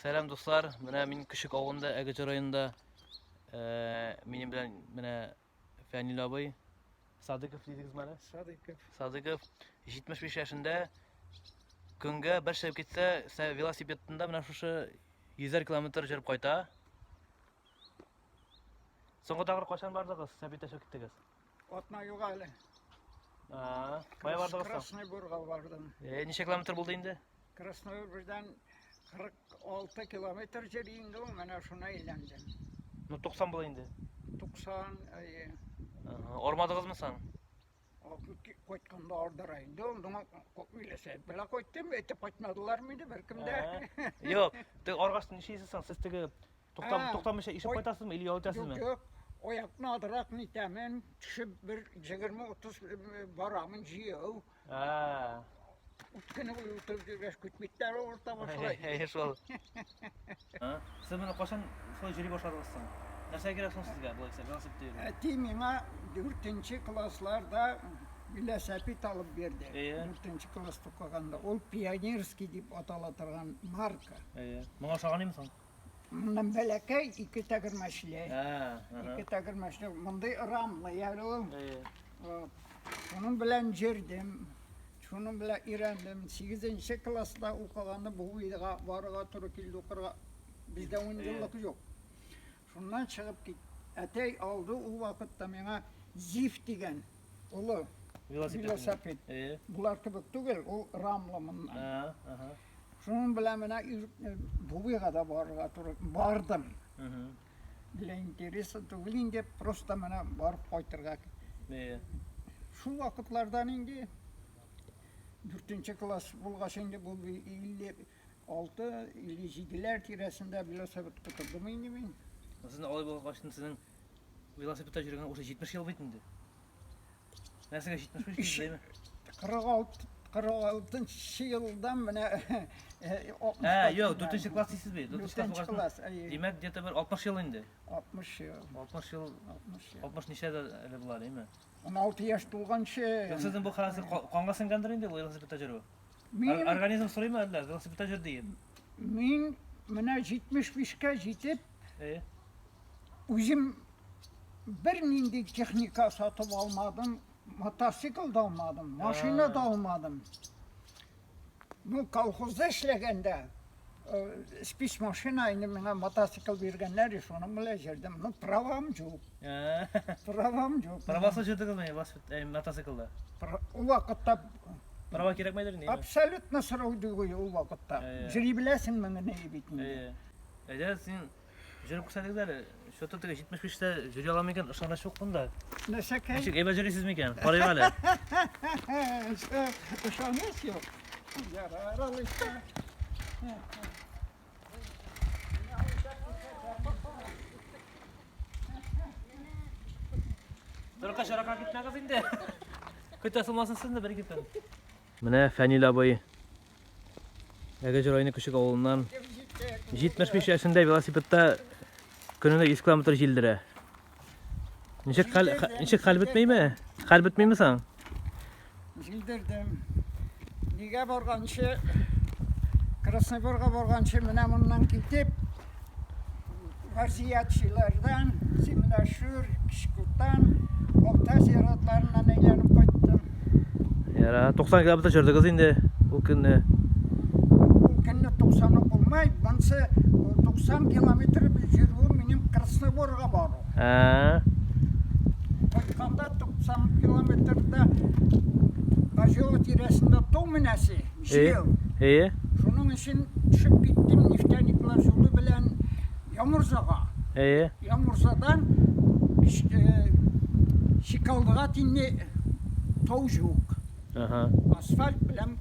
Сәлам дуслар, менә мин Көчек авылында, Әгерҗе районында. Э, минем белән менә Фәнил абый Садыков дидегезме әле? Садыков. Садыков 75 яшендә көнгә бер чыгып китсә, велосипедында менә шушы 100 километр җөреп кайта. Соңгы тапкыр кайчан бардыгыз, сәбиттә чыгып киттегез? Атна юк әле. А, кая бардыгыз соң? Красный Борга бардым. Э, ничә километр булды инде? Красный Бордан 46 километр җир инде ул, менә шуны әйләндем. Ну, 90 була инде. 90, әйе. Ага, Армадыгызмы соң? Кайтканда ардыра инде ул, моңа велосипед белән кайттым, әйтеп кайтмадылар мине беркем дә. Юк, теге аргач ничәсез соң? Сез теге туктам, туктамыйча ишеп кайтасызмы или ял итәсезме? Юк, юк. Аякны адырак нитәмен, төшеп бер 20-30 барамын җыю. А. Үткәне буе утырып йөргәч, күт битләре авырта башлый. Әйе шул. Сез моны кайчан шулай йөри башладыгыз соң? Нәрсә кирәк соң сезгә болай велосипедта йөрү? Әти миңа дүртенче классларда велосипед алып бирде. Дүртенче класста укыганда. Ул пионерский дип атала торган марка. Әйе. Моңа ошаган име соң? Моннан бәләкәй ике тәгәрмәчле. Ике тәгәрмәчле. Мондый рамлы әле ул. Шуның белән җөрдем. Шуның белән өйрәндем. Сигезенче класста укыганда Бубыйга барырга туры килде укырга. Бездә ун еллык юк. Шуннан чыгып кит. Әтәй алды ул вакытта миңа ЗИФ дигән олы велосипед. Болар кебек түгел, ул рамлы моннан. Шуның белән менә Бубыйга да барырга туры бардым. Для интереса түгел инде, просто менә барып кайтырга. Шул вакытлардан инде дүртенче класс булгач инде бу 56, 57-ләр тирәсендә велосипед тотындым инде мин. Сезнең алай булгач, сезнең велосипедта йөргән уже 70 ел бит инде. Нәрсәгә 75 дисез, 46 46 елдан менә Ә, юк, 4 класс дисез бит. 4 класс, әйе. Димәк, где-то бер 60 ел инде. 60 ел. 60 ел. 60 ел. 60 ничә дә әле була, әйме? 16 яшь тулганчы. Юк, сезнең бу хәзер канга сеңгәндер инде велосипедта йөрү. Мин организм сорыймы әллә велосипедта йөр диеп? Мин менә 75-кә җитеп, үзем Бернинди техника сатып алмадым, мотоцикл да алмадым, машина да алмадым. Ну, колхозда эшләгәндә э, спец машина инде миңа мотоцикл биргәннәр, и шуның белән йөрдем. Ну, правам юк. Правам юк. Правасы җөрдегезме велосипед, мотоциклда? Ул вакытта Права кирәкмәйдер инде. Абсолютно сорау түгел ул вакытта. Йөри беләсеңме генә бит инде. Әйдә, син Җөреп күрсәтегез әле. Что-то теге 75-тә җөри алам микән? Ышаныч юк монда. Нәрсәкәй? Ничек әйбәт җөрисез микән? Карыйк әле. Ышаныч юк. Ярар алайса. Торка чарака китмәгез инде. Көтә салмасын сезне бер ике көн. Менә Фәнил абый Әгәҗе районы Көчек авылыннан 75 яшендә велосипедта көненә 100 километр җилдерә. Ничек хәл ничек хәл бетмиме? Хәл бетмиме соң? Җилдердем. Нигә барганчы Красногорга барганчы менә моннан китеп Вазиятчылардан, Земляшур, Кишкутан, Балта зиратларыннан әйләнеп кайттым. Яра, 90 километр җөрдегез инде ул көнне. Ул көнне 90 ук булмай, монсы 90 километр йөрүем минем Красногорга бару. Ә. Кайтканда 90 километрда Бажево тирәсендә тау менәсе. Җил. Әйе. Шуның өчен төшеп киттем нефтяниклар юлы белән Ямурзага. Әйе. Ямурзадан Чикалдыга тиңле тау юк. Ага. Асфальт белән.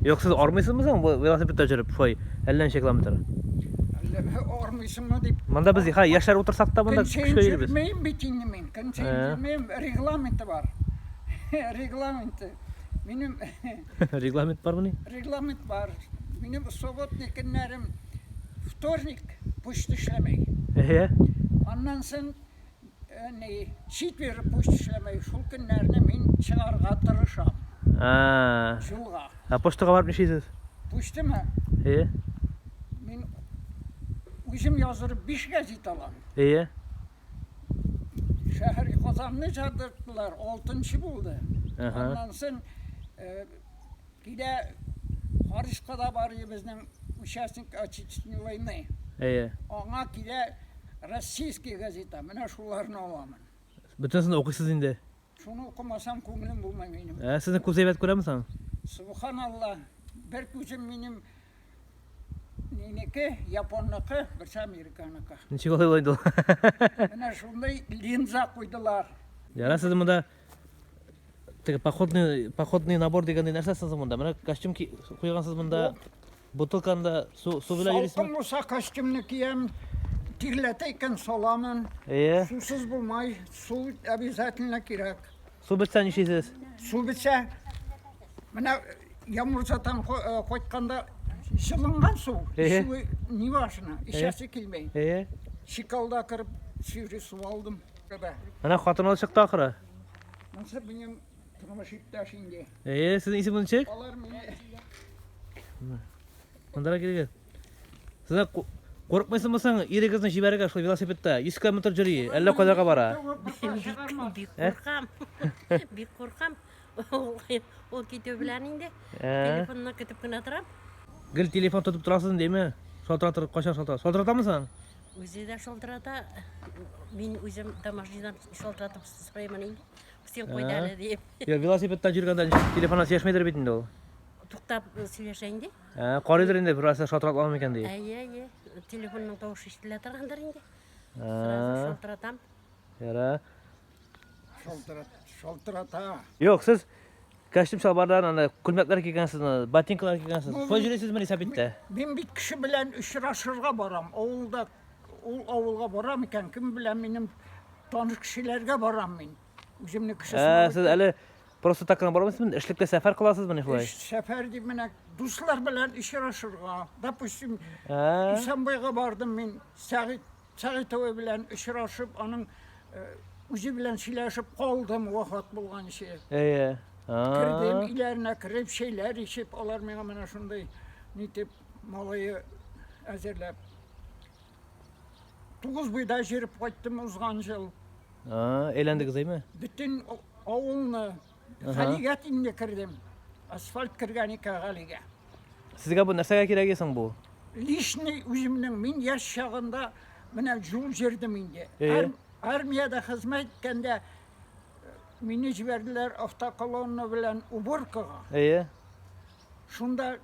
Юк, сез армыйсызмы соң бу велосипедта йөреп, шулай әллә ничә километр? Әллә армыйсыңмы дип. Монда без ха яшьләр утырсак та монда көчкә йөрибез. Йөрмим бит инде мин. Көн саен йөрмим, регламенты бар. Регламенты. Минем Регламент бармыни? Регламент бар. Минем свободный көннәрем вторник почта эшләмәй. Әһә. Аннан соң э, ни, четверг почта эшләмәй. Шул көннәрне мин чыгарга тырышам. А. Юлга. Ә почтага барып нишлисез? Почтамы? Әйе. Мин Үзем яздырып 5 гәзит алам. Әйе. Шәһәр Казанны яздырттылар, 6 булды. Аннан соң э, килә Харишка да бар безнең участник Отечественной войны. Әйе. Аңа килә российский газета. Менә шуларны аламын. Бөтенесен укыйсыз инде. Шуны укымасам күңелем булмый минем. Ә сезнең күз әйбәт күрәме соң? Субханалла, бер күзем минем нинеке, японныкы, берсе американыкы. Ничек алай була инде ул? Менә шундый линза куйдылар. Яра сез монда теге походный походный набор дигәндәй нәрсә сез монда? Менә костюм куйгансыз монда. Бутылканы да су, су белән йөрисеңме? Салкын булса костюмны киям, тирләтә икән саламын. Әйе. Сусыз булмай, су обязательно кирәк. Су бетсә нишлисез? Су бетсә, менә Ямурзадан э, кайтканда җылынган су, су не важно, эчәсе килмәй. Әйе. Чикалда кереп свежий су алдым. Менә хатын алып чыкты ахыры. Монысы минем тормыш иптәш инде. Әйе, сезнең исемегез ничек? Алар мине Монда килегез. Сез курыкмыйсызмы соң ирегезне җибәрергә шул велосипедта 100 километр йөри, әллә кайларга бара? Бик куркам. Бик куркам. Ул китү белән инде телефонны көтеп кенә торам. Гел телефон тотып торасыз инде, Шалтыратыр, кайчан шалтырата? Шалтыратамы соң? Үзе дә шалтырата. Мин үзем домашнийдан шалтыратып сорыймын инде. Син кайда әле дип. Я велосипедтан йөргәндә ничек телефоннан сөйләшмидер бит инде ул. Туктап сөйләшә инде. Ә, карыйдыр инде, берәрсе шалтыратламы микән дип. Әйе, әйе. Телефонның тавышы ишетелә торгандыр инде. Сразу шалтыратам. Яра. Шалтырат, шалтырата. Юк, сез костюм чалбардан анда күлмәкләр кигәнсез, ботинкалар кигәнсез. Шулай йөрисезме велосипедта? Мин бит кеше белән очрашырга барам. Авылда ул авылга барам икән, кем белән минем таныш кешеләргә барам мин. Үземне кеше Ә, сез әле просто так кына бармыйсызмы? Эшлекле сәфәр кыласызмыни шулай? Эш сәфәр дип менә дуслар белән очрашырга. Допустим, Исәнбайга бардым мин, Сәгыйть Сәгыйть абый белән очрашып, аның үзе белән сөйләшеп калдым вафат булганчы. Әйе. Кердем, өйләренә кереп, чәйләр эчеп, алар миңа менә шундый нитеп малае әзерләп. Тугызбуйда җөреп кайттым узган ел. Әйләндегез әйме? Бөтен авылны Галигә инде кердем. Асфальт кергән икән Галигә. Сезгә бу нәрсәгә кирәк соң бу? Личный үземнең мин яшь чагында менә юл җөрдем инде. Армиядә хезмәт иткәндә мине җибәрделәр автоколонна белән уборкага. Әйе. Шунда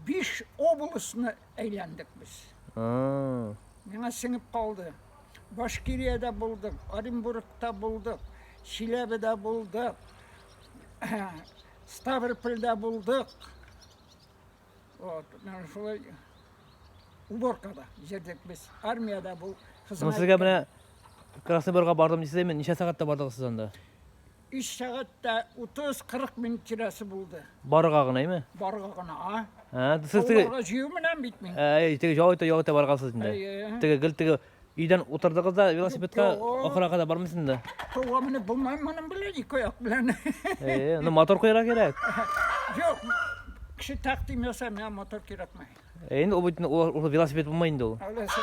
5 областны әйләндек без. Миңа сеңеп калды. Башкириядә булдык, Оренбургта булдык, Чиләбедә булдык, Ставропольдә булдык. Вот, менә шулай уборкада җөрдек без. Армиядә бу хезмәт. Сезгә менә Красный Борга бардым дисез, ничә сәгатьтә бардыгыз сез анда? 3 сәгать тә 30-40 минут тирәсе булды. Барырга гына, әйме? Барырга гына, а. Ә, сез теге Авылга җыю менән бит мин. Әй, теге ял итә, ял итә баргансыз инде. Әйе. Теге гел теге өйдән утырдыгыз да велосипедка Юк, ахырга кадәр бармыйсыз инде. Тауга менеп булмай моның белән, ике аяк белән. Әйе, ну мотор куярга кирәк. Юк, кеше тәкъдим ясай, миңа мотор кирәкми. Ә инде ул бит ул ул велосипед булмый инде ул. Алайса,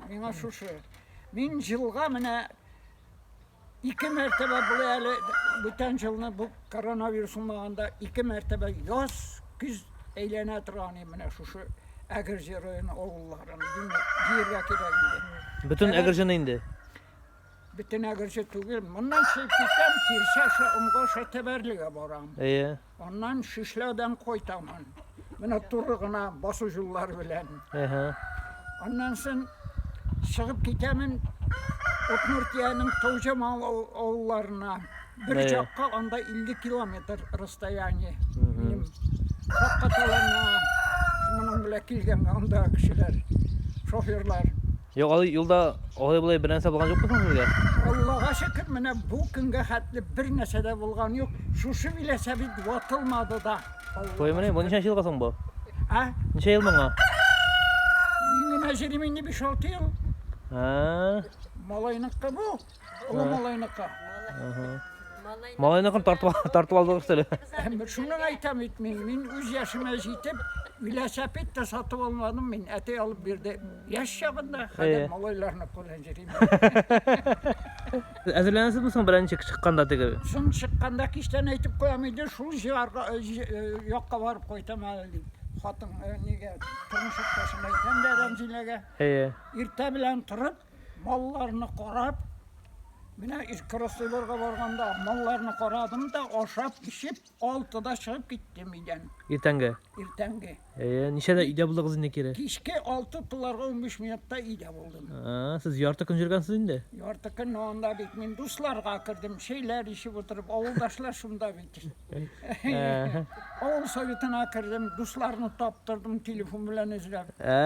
миңа шушы. Мин җылга менә Ике мәртәбә болай әле бүтән елны бу коронавирус булмаганда ике мәртәбә яз, көз әйләнә торган идем менә шушы Әгерҗе районы авылларын. Димәк, җыярга кирәк инде. Бөтен Әгерҗене инде. Бөтен Әгерҗе түгел. Моннан чыгып китәм, Тирсә аша, Омга аша Тәбәрлегә барам. Әйе. Аннан Шишләдән кайтамын. Менә туры гына басу юллары белән. Әһә. Аннан соң чыгып китәмен Удмуртиянең Таужамал авылларына. Бер чакка анда 50 километр расстояние. Минем шаккаталар миңа. Моның белән килгән анда кешеләр, шоферлар. Юк, алай юлда алай болай бер нәрсә булган юкмы соң сезгә? Аллага шөкер, менә бу көнгә хәтле бер нәрсә дә булган юк. Шушы велосипед ватылмады да. Шулай мени? Бу ничәнче елга соң бу? А? Ничә ел моңа? Мин генә җөрим инде 5-6 ел. А. Малайныкы бу. Олы малайныкы. Ага. Малайныкын тартып тартып алдыгыз что ли? Шуны әйтәм бит мин. Мин үз яшемә җитеп, велосипед та сатып алмадым мин. Әти алып бирде. Яшь чагында хәзер малайларны белән йөрим. Әзерләнәсезме соң берәр ничек чыкканда теге? Соң чыкканда кичтән әйтеп куям инде, шул җыярга якка барып кайтам әле дип. Хатын нигә тормыш иптәшемә әйтәм дә Рәмзиләгә. Әйе. Иртә белән торып, малларны карап, менә Красноярга барганда малларны карадым да, ашап, эчеп, алтыда чыгып киттем өйдән. Иртәнге? Иртәнге. Әйе, ничәдә өйдә булдыгыз инде кире? Кичке 6 туларга 15 минутта өйдә булдым. А, сез ярты көн йөргәнсез инде? Ярты көн анда бит мин дусларга кердем, чәйләр эчеп утырып, авылдашлар шунда бит. Авыл советына кердем, дусларны таптырдым, телефон белән эзләп. Ә,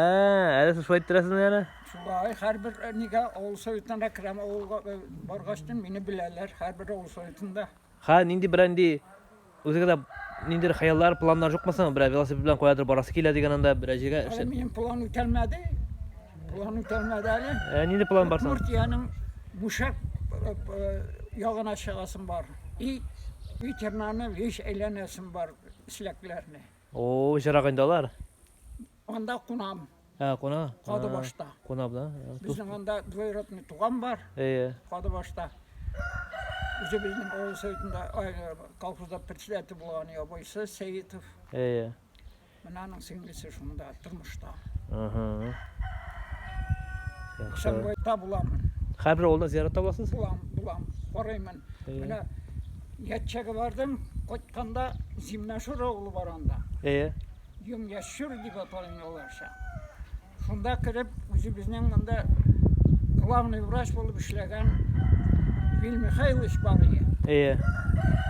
әле сез шулай иттерәсезме әле? Шулай, һәрбер э, нигә авыл советына керәм, авылга э, баргачтын мине беләләр, һәрбер авыл советында. Ха, нинди берәр нинди үзегездә ниндидер хыяллар, планнар юкмы соң? Берәр велосипед белән каядыр барасы килә дигән анда берәр җиргә. Әле минем план үтәлмәде. План үтәлмәде әле. Ә нинди план бар соң? Удмуртиянең Мушак э, э, ягына чыгасым бар. И ветеринарны вещь әйләнәсем бар, эшләкләрне. О, җырак инде алар. Анда кунам. Ә, куна. Кадыбашта. Куна да. Безнең анда двоюродный туган бар. Әйе. Кадыбашта. Үзе безнең авыл советында, колхозда председатель булган абыйсы Сәетов. Әйе. Менә аның сеңлесе шунда тормышта. Ага. Яхшы. Шәмбайда буламын. Һәрбер авылда зиярат табасыз? Булам, булам. Карыймын. Менә Ятчәгә бардым, кайтканда Зимнашур авылы бар анда. Әйе. Йомящур дип аталыйм аларча. Шунда кереп, үзебезнең монда главный врач булып эшләгән Вил Михайлович бар иде. Әйе.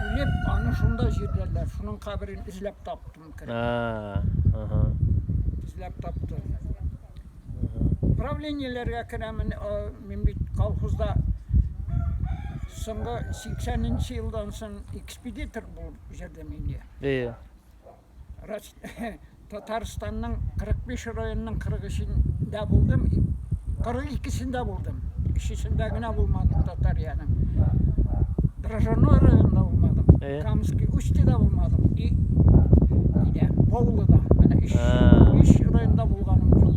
Үлеп, аны шунда җирләделәр. Шуның каберен эзләп таптым кереп. Ага. Эзләп таптым. Правлениеләргә керәмен, мин бит колхозда соңгы 80 елдан соң экспедитор булып йөрдем инде. Әйе. Татарстанның 45 районының 43-ендә булдым, 42-сендә булдым. Өчесендә генә булмадым Татарияның. Дрожжино районында булмадым. Камский Устьеда булмадым. И нидә, Баулыда. Менә өч, өч районда булганым юк.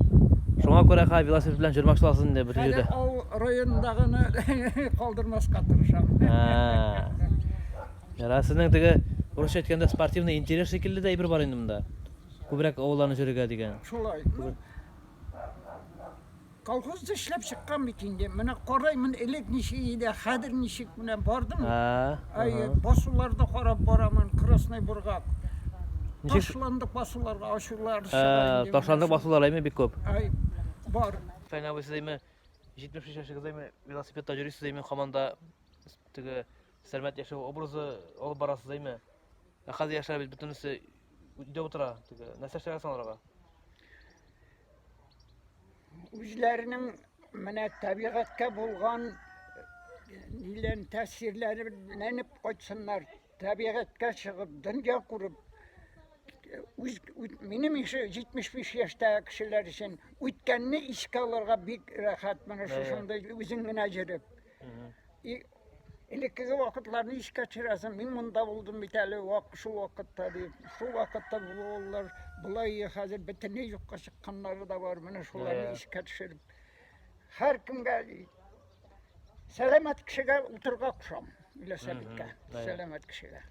Шуңа күрә хәзер велосипед белән йөрмәкче буласыз инде бөтен җирдә. Хәзер авыл районындагыны калдырмаска тырышам. Ярар, сезнең теге русча әйткәндә спортивный интерес шикелле дә әйбер бар инде монда. Күбрәк авылларны йөрергә дигән. Шулай. Ну, колхозда эшләп чыккан бит инде. Менә караймын, элек ничек иде, хәзер ничек менә бардым. Ай, басуларда карап барамын, Красный Бурга. Ташландык басуларга ачулар чыга инде. Ташландык басулар әйме бик күп. Ай, бар. Фән абый, сез әйме 75 яшегездә әйме велосипедта йөрисез әйме һаман да теге Сәламәт яшәү образы алып барасыз, әйме? Ә хәзер яшьләр бит бөтенесе өйдә утыра. Теге нәрсә эшләргә соң аларга? Үзләренең менә табигатькә булган ниләрен тәэсирләре беләнеп кайтсыннар. Табигатькә чыгып, дөнья күреп, үз, минем ише 75 яшьтәге кешеләр өчен үткәнне искә алырга бик рәхәт менә шушындый үзең генә йөреп. И элеккеге вакытларны искә төшерәсең, мин монда булдым бит әле вак, шул вакытта дип. Шул вакытта булулар болай хәзер бөтенләй юкка чыкканнары да бар. Менә шуларны искә төшереп. Һәркемгә сәламәт кешегә утырырга кушам. Велосипедка. Сәламәт кешегә.